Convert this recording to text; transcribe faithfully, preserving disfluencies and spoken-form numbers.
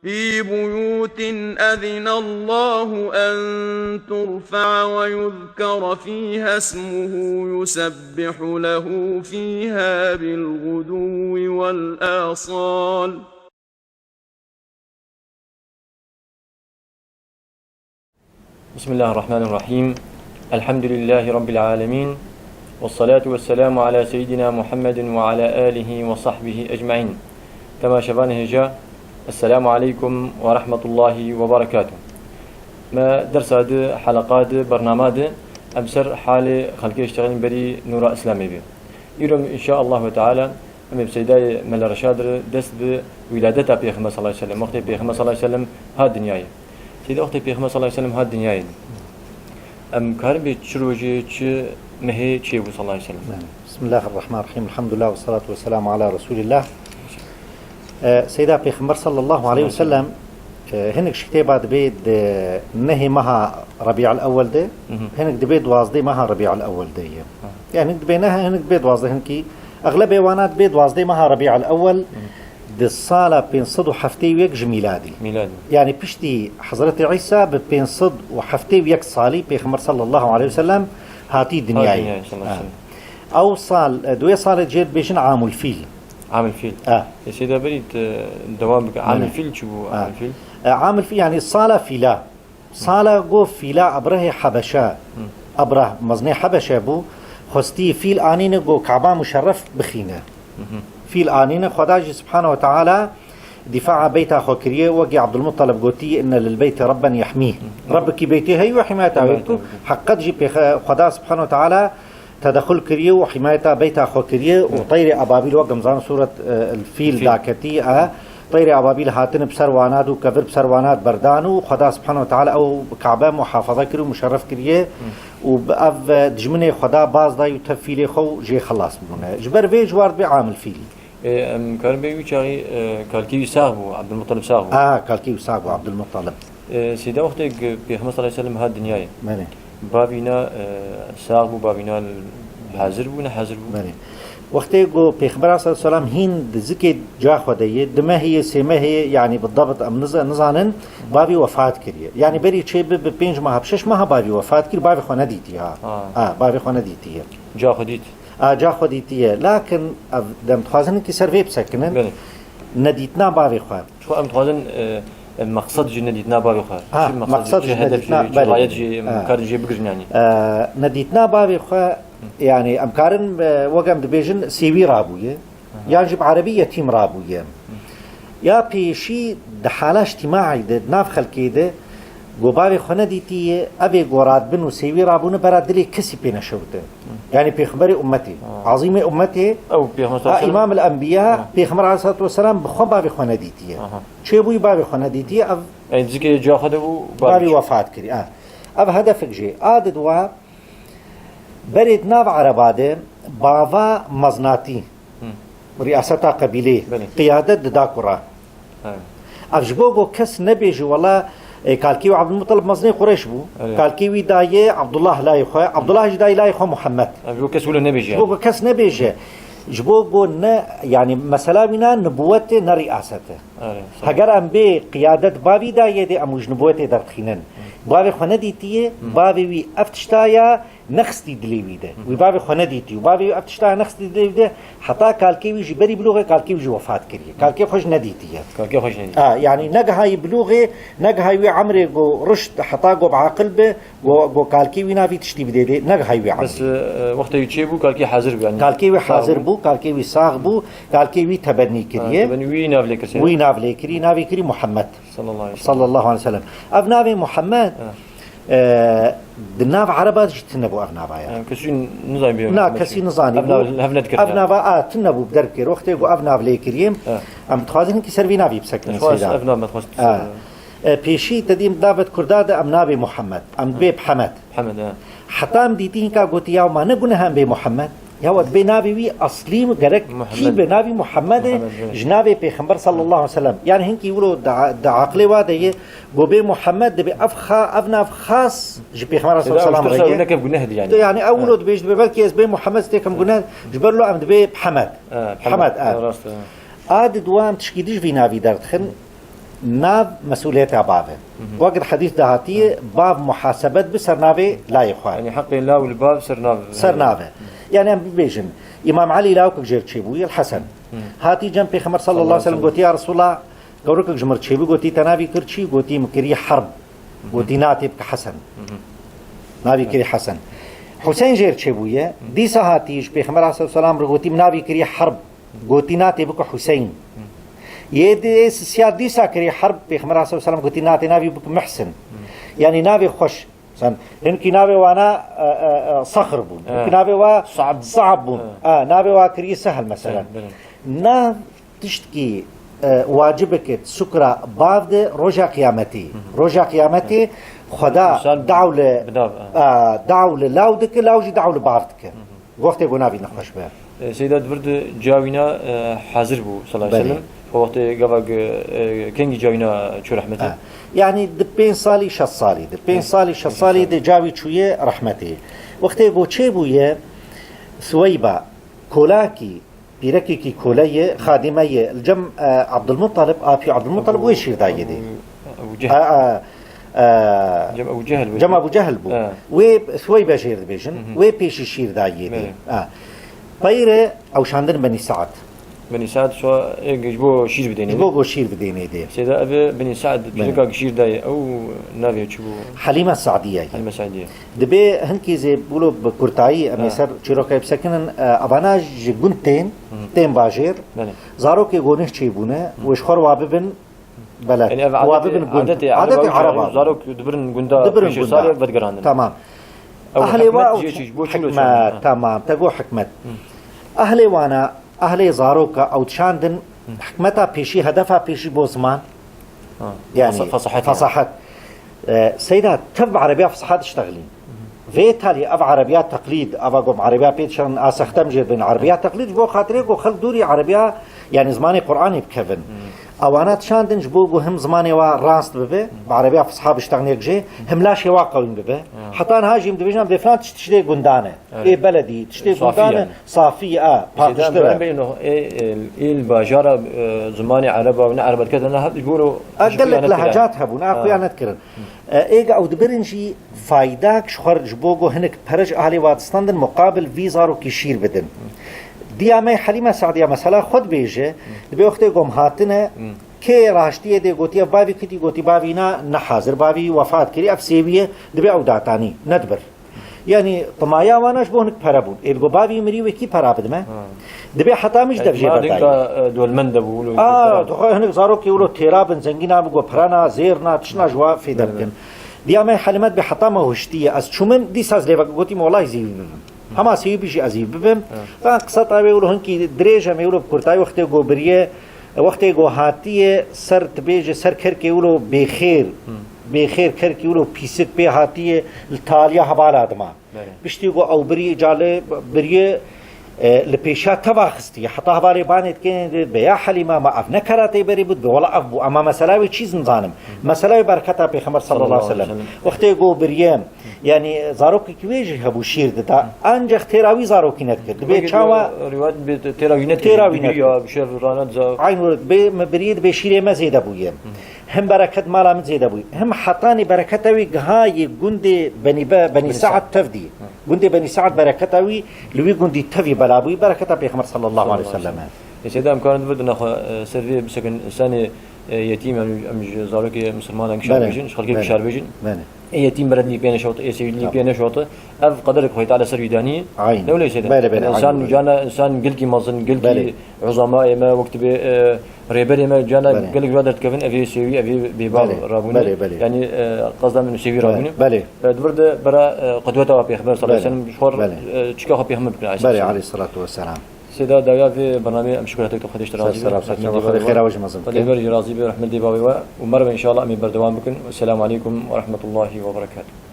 في بيوت أذن الله أن ترفع ويذكر فيها اسمه يسبح له فيها بالغدو والآصال. بسم الله الرحمن الرحيم. الحمد لله رب العالمين. والصلاة والسلام على سيدنا محمد وعلى آله وصحبه أجمعين. Temaşevanê hêja, Esselamu aleykum ve rahmetullahi ve berekatuh. Me dersa di, heleqa di, bernama di, em ser halê xelkê ji teqîn berî nûra Îslamê bê. Îro înşa Allah ve Teala em ê bi Seydayê Mele Reşad re dest bi wîladeta Pêxember sallallahu aleyhi ve sellem, wextê Pêxember sallallahu aleyhi ve sellem hat dinyayê. Seyda, wextê Pêxember sallallahu aleyhi ve sellem hat dinyayê, em karin bê çi rojê, çi mehê çêbû sallallahu aleyhi ve sellem? Belê. Bismillahirrahmanirrahim. Elhamdülillah ve salatu ve selamu ala Resulillah. E, Seyda Pêxember sallallahu aleyhi ve sellem, e, hinek ji kitêba dibê di nehê meha Rebî'ul Ewwel de, Hı hı. hinek dibê duwazdeh meha Rebî'ul Ewwel de ye. Ha. Yani hinek dibê neh, hinek dibê duwazdeh, hinkî exlebê wana dibê duwazdeh meha Rebî'ul Ewwel Hı. di sala pênc sed û heftê û yek ji mîladî. Mîladî. Yani piştî Hezretî Îsa bi pênc sed û heftê û yek salî Pêxember sallallahu aleyhi ve sellem hatî Hat dinyayê. dinyayê sallallahu aleyhi ve Ha. sellem. Ew sal, e, di wê salê jê dibêjin Amul Fîl. Amul Fîl. E. Ê Seyda berî te dewam bike. Belê. Amul Fîl çi bû? E. Amul Fîl? E, Amul Fîl yani sala fîla. Sala go fîla Ebrehê Hebeşe. Hı. Ebreh mezinê Hebeşe bû. Xwestî fîl anîne go Kaba Muşerref bixîne. Hı hı. Fîl anîne, Xweda jî Subhanahu ve Teala dîfaa beyta xwe kiriye, wekî Abdulmuttalib gotî, "Inne lil beyti rabben yehmîh." Hı. Rebbekî beytê heye û hîmayeta wê Hîmayeta bike. wê. Heqet jî pêxe-, Xweda Subhanahu ve Teala tedexul kiriye û hîmayeta beyta xwe kiriye û Hı. teyrê ebabîl, wek em zanin sûret, e, el Fîl Fîl. daketî, e, teyrê ebabîl hatine bi ser wana û kevir bi ser wana berdan û Xweda Subhanahu ve Teala ew Kabe muhafaza kir û muşerref kiriye Hı. û bi ev, e, dijminê Xweda baz dayî û tev fîlê xwe û jê xilas bûne. Ji ber vê ji war dibê Amil Fîl. Ê, em karin bê wî çaxî, e, kalkê wî sax bû, Abdulmuttalib sax bû. A, kalkê wî sax bû, Abdulmuttalib. E, Seyda wextê Pêxember sallallahu aleyhi ve sellem hat dinyayê. Belê. Bavîna, e, sax bû, bavîna hazir bû, ne hazir bû? Belê. Wextê ku Pêxember aleyhissalatu vesselam hîn di zikê ca xwe de ye, di mehê ye, sê mehê ye, yanî bi dabit em niza-, nizanin, bavî wefat kiriye. Yanî berî çê bi, bi pênc meha, bi şeş meha bavî wefat kir, bavê xwe nedîtiye ha. Ha. Ha, bavê xwe nedîtiye. Ca xwe dît. A, ca xwe dîtiye. Lakin ev dem dixwazin ki ser vê bisekinin. Belê. Nedîtina bavê xwe. Çi em dixwazin, e, e, meqsed ji nedîtina bavê xwe. Ha, Çi meqsed meqsed ji, ji çi hedef nedîtina, ji, çi belê. gayet ji, em Ha. karin jê bigirin yanî. E, nedîtina bavê xwe, yani em karin, e, wek em dibêjin sêwî rabûye. Aha. Yan jî bi erebî yetîm rabûye. Ya pêşî di hala îctîmaî de, di nav xelkê de, ku bavê xwe nedîtiye, evê ku radibin û sêwî rabûne bera dilê kesî pê neşewite. Hı. Yani pêxemberê ummetê, Ha. azîmê ummetê, Ew Pêxember ha, sallallahu aleyhi ve sellem. Îmam el Enbiya, Ha. Pêxember aleyhissalatu vesselam bi xwe bavê xwe nedîtiye. Aha. Çê bûyî bavê xwe nedîtiye, ev Ey, zikê ca xwe de bû, bavî bavî. wefat kiriye. Ha. Ev hedefek jê. A di dua, berê di nav ereba de, bava meznatî. Hı. Riyaseta qebîlê, Belê. qiyadet dida kura. Evet. Ev ji bo ku kes nebêje, wela, e, kalkê wî Abdulmuttalib mezinê Qureyş bû. Evet. Kalkê wî dayê Abdullah layê xwe, Abdullah jî dayê layê xwe Muhammed. Ev ji bo kes wilo nebêje Ji bo yani. ku kes nebêje. Ji bo ku ne, yani mesela wîna nibûwet e, ne riyaset e. Evet, sağ ol. Heger em bê qiyadet bavî dayê de em wî ji nibûwetê derdixînin. Bavê xwe nedîtiye, Hı. bavê wî ev tişta ya nexistî dilê wî de. Hı hı. Wî bavê xwe nedîtî û bavê wî ev tişta nexistî dilê wî de, heta kalkê wî jî berî bilûxê kalkê wî jî wefat kiriye. Kalkê xwe jî nedîtiye. Kalkê xwe jî nedîtiye. A, yanî negihayî bilûxê, negihayî wî emrê ku rişt heta ku bi aqil be, ku, ku kalkê wî navî tiştî bidê dê, negihayî wî emrê. Bes, e, wextê wî çêbû, kalkê hazir bû, yanî Kalkê wî sağ hazir bû. bû, kalkê wî sax bû, kalkê wî tebennî Ha, kiriye. tebennî wî nav lê kir sê. Wî nav lê kirî, navê kirî Muhammed. Sallallahu aleyhi ve sellem. Sallallahu aleyhi ve sellem. Ev navê Muhammed, Ha. E, di nav ereba jî tune bû ev nava ya. Yani, kesî nizanî bê. Na, kesî nizanî Ev bû. nav hev nedikir Ev yani. nava, a, tune bû bi derb kir. Wextê ku ev nav lê kiriye, Ha. em dixwazin ki ser vî navî bisekinin Xwest, Seyda. ev nav me xwest. Ha. E, pêşî te dîm davet Kurda de em navê Muhammed. Em dibê Bihemed. Hemed, ha. Heta em dîtî hinka gotî ya ma ne guneh em bê Muhammed. Ya we dibê navê wî eslî gerek Muhammed. kî be navî Muhammed e Muhammed, evet. ji navê Pêxember sallallahu aleyhi ve sellem. Yani hinkî wilo di, di aqilê wa de ye, go bê Muhammed dibê ev xa-, ev nav xas ji Pêxember sallallahu aleyhi ve sellem re ye. Nekev guneh di yani. Yani ew wilo Evet. dibêj dibê belkî ez bê Muhammed têkim guneh, ji ber lo em dibê Hemed. Evet, Hemed, Hemed, evet. evet, rast, evet. A di dua em tişkî dij vî navî derdixin. Nav mesûliyeta bav e. Wek di hedîs de hatiye, bav muhasebet bi ser navê layê xwe. Yanî heqê law li bav ser nav. Ser nav e. Yani em bibêjin, Îmam Elî lawkek jêr çêbûye, Hesen. Hatî cem Pêxember sallallahu aleyhi ve sellem gotî, "Ya Resulallah, kewrikek ji mir çêbû," gotî, "Te navî kir çi?" Gotî, "Min kirî herb." Gotî, "Na tê bike Hesen." Navî kirî Hesen. Huseyn jêr çêbûye. Dîsa hatî ji Pêxember aleyhissalatu vesselam re gotî, "Min navî kirî herb." Gotî, "Na tê bike Huseyn." Yê di ê sisiya dîsa kirî herb, Pêxember aleyhissalatu vesselam gotî, "Na tê navî bike Mihsin." Yani navê xweş. Sen hinkî navê wana, e, e, e, Saxr bûn. Hinkî navê wa Saab bûn. E, navê wa kirî Sehl mesela. Na tiştkî, e, wacibeke sukra bav de roja qiyametî. Roja qiyametî Xweda daw li, e, daw li law dike, law jî daw li bav dike. Wextê ku navî nexweş be. E, Seyda di vir de cawîna, e, hazir bû, sallallahu aleyhi ve sellem. O wextê gava, e, kengî cawîna çû rehmetê? Ha. Yani di pênc salî, şeş salî de. Pênc salî, şeş salî de cawî çûye rehmetê. Wextê ku çêbûye, Suweyba, kolakî, pîrekekî kole ye, xadime ye. Li cem, e, Abdulmuttalib, apî Abdulmuttalib wê şîr dayê dê. Ebu Cehil. A, a, e, Cem Ebu Cehil bû. Cem Ebu Cehil bû. Wê Suweybe jêr dibêjin. Wê pêşî şîr dayê dê. Belê. A. Peyre ewşandin Benî Se'd. Benî Se'd so, ê, ji bo şîr bidênê. Ji bo go şîr bidênê dê. Seyda ev Benî Se'd, belê, çirika şîr dayê, ew navê çi bû? Helîme Se'diye ye. Helîme Se'diye. Dibê hinkî zê wilo bi kurtayî em ê ser çîroka bisekinin, e, evana ji gund tên, tên bajêr. Belê. Zarokê gonîh çêbûne, wê ji xwe re wa bibin beled. Yani ev wa bibin gund. Adetê Ereba, zarok dibirin gunda, dibirin pêşê gunda. Salê vedigirandin. Tamam. Ehlê wa hikmet, tamam, te got hikmet. Ehlê wana, ehlê zaroka ew dişandin hikmeta pêşî, hedefa pêşî bo ziman. Ha. Yani, fesahet. Fesahet. E, Seyda, tev bi erebiya fesahet diştexilîn. Vê talî ev erebiya teqlîd, eva gom erebiya pê dişan a sextem jê bin, erebiya teqlîd ji bo xatirê ku xelk dûrî erebiya, yani zimanê Qur'anê bikevin. Ewana dişandin ji bo ku him zimanê wa rast bibe, bi erebiya fesha biştexnêk jê, him laşê wa qewîn bibe. Heta niha jî em dibêjin, vê filan tişt tiştê gundan e. Ê beledî, tiştê gundan e, safî ye, a, paqijtir e. Ê, ê, ê li bajara, e, zimanê ereba û ne ereba dikete, ne hep ji bo ro-, a, gelek lehecat hebûn, a, xuya nedikirin. E, êga ew dibirin jî faydak ji xwe ji bo go hinek pere ji ahlê wa distandin muqabil vî zarokî şîr bidin. Diya me Helîme Se'diya mesela xwe dibêje, dibê wextê gom hatine, kê raştiyê dê gotiye bavî kitî, gotî bavî na, ne hazir, bavî wefat kirî, ev sêwî ye, dibê ew datanî, nedibir. Yani, timaya wana ji bo hinek pere bûn. Ê, digo, bavî mirî wê kî pera bidime? Ha. Dibê heta min ji dev jê berdayî. Ka, e, dolmend de bû, wilo. A, dixwe hinek zarokê wilo têra bin, zengîna bigo, pirana, zêrna, tiştna ji wa fêde bikin. Diya me Helîme dibê heta me huştiye. Ez çûmin, dîsa ez lê veke gotî, me welahî zî wî bibim. Hema sêwî bijî ez ê bibim. Ha. Qisa tawê wilo hinkî dirêj em ê wilo bi kurtayî wextê go biriye, wextê go hatiye ser, dibêje ser kerkê wilo bêxêr. Bêxêr kerkê wilo pîsik pê hatiye, li taliya hevala dima. Belê. Piştî go ew birî, ca li biriye, e, li pêşiya teva xistiye. Heta hevalê banê dikên dê, be ya Helîme, ma ev ne kara tê berê bû, be wela ev bû. Ema mesela wê çî nizanim. Mesela wê bereketa Pêxember sallallahu aleyhi ve sellem. Wextê go biriye, yani, zarokekî wê jî hebû şîr dida. Ancak têra wî zarokî nedikir. Dibê çawa? Rîwayet bê têra wî nedikir. Têra wî nedikir. Ya, bi şer rana diza. Aynî wek bê me birî dibê şîrê me zêde bûye. Him bereket mala min zêde bûye. Him hetanî bereketa wî gihayê gundê Benî Be-, Benî Se'd tevdî. Gundê Benî Se'd bereketa wî li wî gundî tevî bela bûye. Bereketa Pêxember sallallahu aleyhi ve sellem. Ê Seyda, em karin dibir di nexwe, e, ser vê bisekin, insanê, e, yetîm, em, em ji zarokê misilmanan kişar bêjin, ji xelkê kişar bêjin. Belê. Ê yetîm berednî pê neşewt, ê sêwîlî pê neşewt. Ev qederek Xwedê Teala ser wî danî. Aynen. Ne wile Seyda? Belê, belê, yani insan aynen. Cana, insan gilkî mezin, gilkî uzama ê me, wek tibê, e, rêberê me, cana gelek jua derdikevin, evê sêwî, evê bêbav rabûne. Belê, belê. Yani, e, qazda min sêwî rabûne. Belê. E, di vir de bera, e, qedweta wa Pêxember sallallahu aleyhi ve sellem, ji xwe, e, çika xwe Pêxember bikin, aleyhisselam. Belê, aleyhissalatu vesselam. Seyda dawiya vê bernameyê em şikura tek Xwedê ji te razî be. Ser seraf, rehmetê ser Xwedê xêra we ji mezin. Xwedê ber jî razî be, rehmetê bavê we û merve inşallah em ê berdewam bikin. Esselamu aleykum ve rahmetullahi ve berekatuhu.